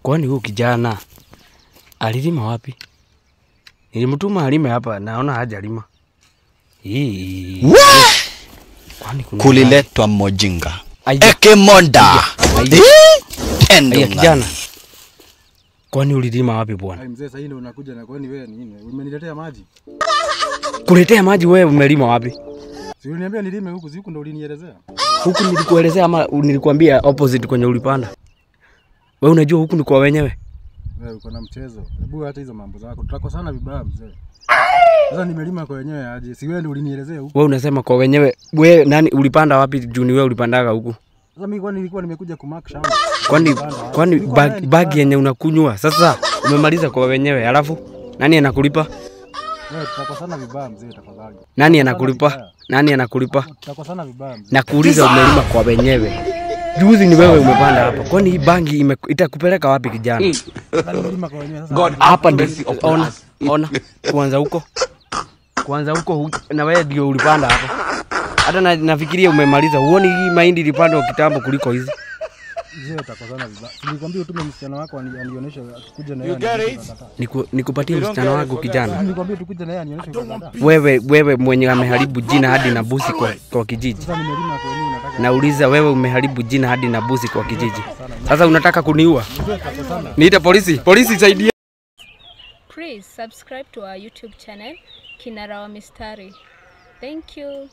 Kwani huyu kijana alilima wapi? Nilimtuma alime hapa, naona hajalima. Kwani kuna kuliletwa mojinga. Ekemonda. Aya kijana. Kwani ulilima wapi bwana? Ai mzee, sasa ndio unakuja na kwani wewe nini? Umeniletea maji? Kuletea maji wewe umelima wapi? Si uliniambia nilime huku, si huku ndio ulinielezea. Huku nilikuelezea ama nilikuambia opposite kwenye ulipanda? Wewe unajua huku ni kwa wenyewe. Wewe uko na mchezo. Hebu hata hizo mambo zako. Tutakosana vibaya mzee. Sasa nimelima kwa wenyewe aje? Si wewe ndio ulinielezea huku. Wewe unasema kwa wenyewe. Wewe nani ulipanda wapi? Juu ni wewe ulipandaga huku. Sasa mimi kwani nilikuwa nimekuja kumark shamba. Kwani bag yenye unakunywa sasa umemaliza kwa wenyewe, alafu nani anakulipa? Wewe tutakosana vibaya mzee, tafadhali. Nani anakulipa? Nani anakulipa? Tutakosana vibaya mzee. Nakuuliza umelima kwa wenyewe. Juzi ni wewe umepanda hapa. Kwani hii bangi itakupeleka wapi kijana? God hapa ndio ona, ona kuanza huko. Kuanza huko na wewe ndio ulipanda hapa. Hata nafikiria umemaliza. Huoni hii mahindi ilipandwa kitambo kuliko hizi? Mzee utakosana vibaya. Nilikwambia utume msichana wako anionyeshe tukuje na yeye. Nikupatie msichana wangu kijana. Nilikwambia tukuje na yeye anionyeshe. Wewe mwenye ameharibu jina hadi na busi kwa kijiji. Sasa nimelima kwa nini unataka? Nauliza wewe umeharibu jina hadi na busi kwa kijiji. Sasa unataka kuniua? Niite polisi. Polisi saidia. Please subscribe to our YouTube channel Kinara wa Mistari. Thank you.